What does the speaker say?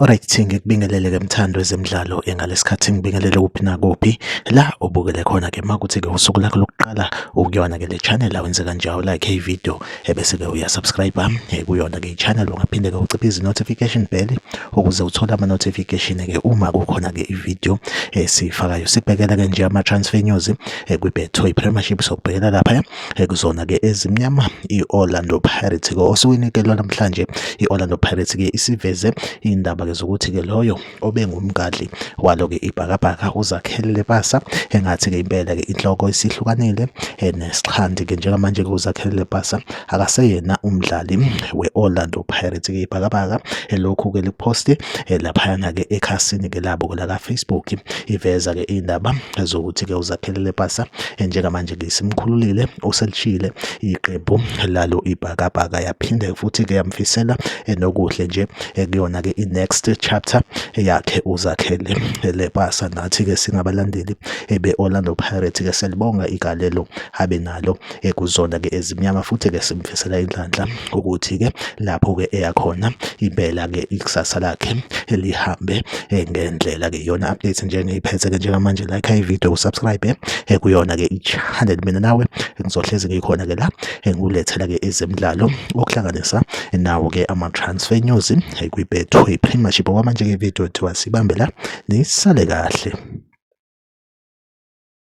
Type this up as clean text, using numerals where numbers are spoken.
Alright, ngikubingelele ke mthando wezemidlalo ngalesikhathi ngibingelele kuphi nakuphi la obukele khona ke makuthi ke usuku lakho lokuqala ukuyona ke le channel awenze kanjalo like i-video ebese ke uyasubscribe kuyona ke i-channel ungaphinde ke uciphe notification bell ukuze uthole ama-notification ke uma kukhona ke i-video esiyifakayo. Sibhekela ke nje ama-transfer news kwi-Betway Premiership, sokubhekela lapha kuzona ke ezimnyama i-Orlando Pirates ke osukwini ke lwanamhlanje. I-Orlando Pirates ke isiveze indaba ke zokuthi ke loyo obengumgadli walo ke ibhakabhaka uZakhele Lepasa engathi ke impela ke inhloko isihlukanile nesixhanti ke. Njengamanje ke uZakhele Lepasa akaseyena umdlali we-Orlando Pirates ke. Ibhakabhaka lokhu ke liphoste laphayana ke ekhasini ke labo la ka-Facebook, iveza ke indaba zokuthi ke uZakhele Lepasa njengamanje ke isimkhululile, uselishiyile iqembu lalo ibhakabhaka. Yaphinde futhi ke yamfisela nokuhle nje kuyona ke i-next chapter yakhe uZakhele Lepasa. Nathi ke singabalandeli be-Orlando Pirates ke selibonga igalelo abe nalo kuzona ke ezimnyama, futhi ke simfisela inhlanhla ukuthi ke lapho ke eyakhona impela ke ikusasa lakhe lihambe ngendlela. Ke iyona update nje engiyiphethe ke njengamanje. Like i-video, usubscribe kuyona ke i-channel. Mina nawe ngizohlezi ngikhona ke la engulethela ke ezemidlalo okuhlanganisa nawo ke ama-transfer news kwi-Betway Premiership. Okwamanje ke video kuthiwa sibambe la, nisale kahle.